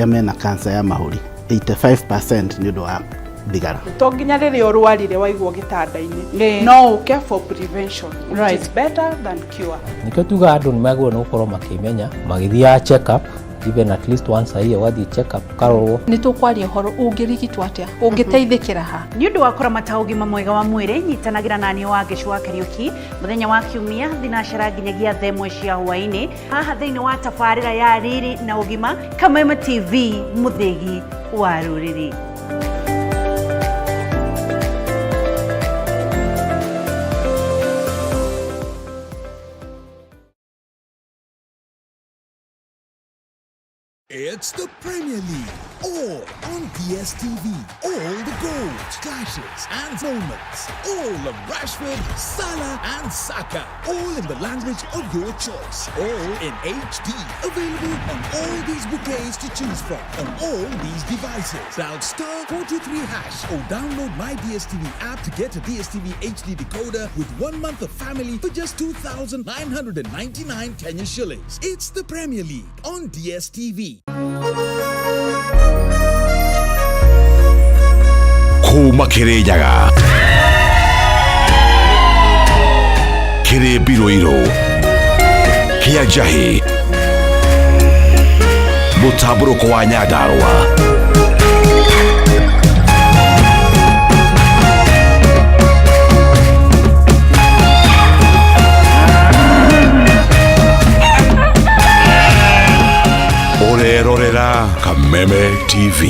Mena cancer ya mahũri 85% nĩ ũndũ wa thigara. To nginya rĩrĩa ũrwarire waigwo gĩtanda-inĩ, no ũke for prevention, which is better than cure. Nikio tuga andũ nĩ magĩrĩirwo nĩ gũkorwo makĩmenya magĩthiaga check up even at least once a year, ũgathiĩ check up ũkarorwo. Nĩ tũkwaria ũhoro ũngĩrigitwo atĩa, ũngĩteithĩkĩra ha. Nĩ ũndũ wa kũramata ũgima mwega wa mwĩrĩ, nyitanagĩra na niĩ Wangeci wa Kariũki mũthenya wa Kiumia thinacera nginyagia thaa 1 cia hwaĩ-inĩ haha thĩinĩ wa tabarĩra ya Riri na Ũgima, Kameme TV, mũthĩgi wa rũrĩrĩ. It's the Premier League, all on DSTV. All the goals, clashes, and moments. All of Rashford, Salah, and Saka. All in the language of your choice. All in HD. Available on all these bouquets to choose from on all these devices. Dial *423# or download my DSTV app to get a DSTV HD decoder with 1 month of family for just 2,999 Kenya shillings. It's the Premier League on DSTV. Kuma Kirinyaga kĩrĩ mbirũirũ kĩa njahĩ mũtambũrũko wa Nyandarũa. Ũrerorera Kameme TV.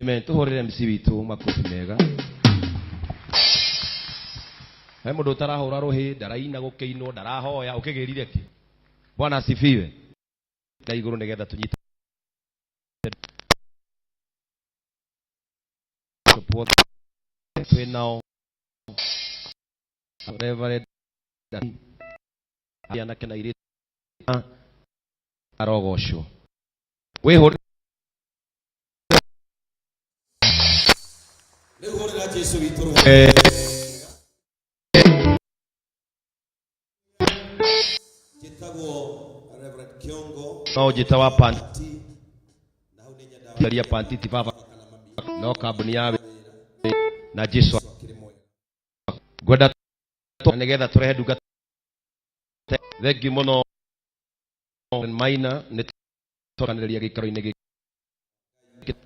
Amen. Tuhurire MC witũ makobi mega. He mũndũ ũtarahũra rũhĩ, ndaraina gũkĩinwo, ndarahoya, ũkĩgĩrire kĩ? Bwana asifiwe. Na igũrũ nĩgetha tũnyite support twĩ nao Reverend anake na airĩtu arogocwo. Wĩhũre. Rĩu hũrĩra Jesu witũ rũhĩ. Njĩtagwo Reverend Kiongo. No njĩta wa panti. Ti na hau nĩ nyendaga Taria panti ti baba kana mami. No kambuni ya na Jesu akĩrĩ mwega. Ngwenda nĩgetha tũrehe ndungata. Thengiũ mũno Maina, nĩ tũranĩrĩria gĩikaro-inĩ gĩkĩ.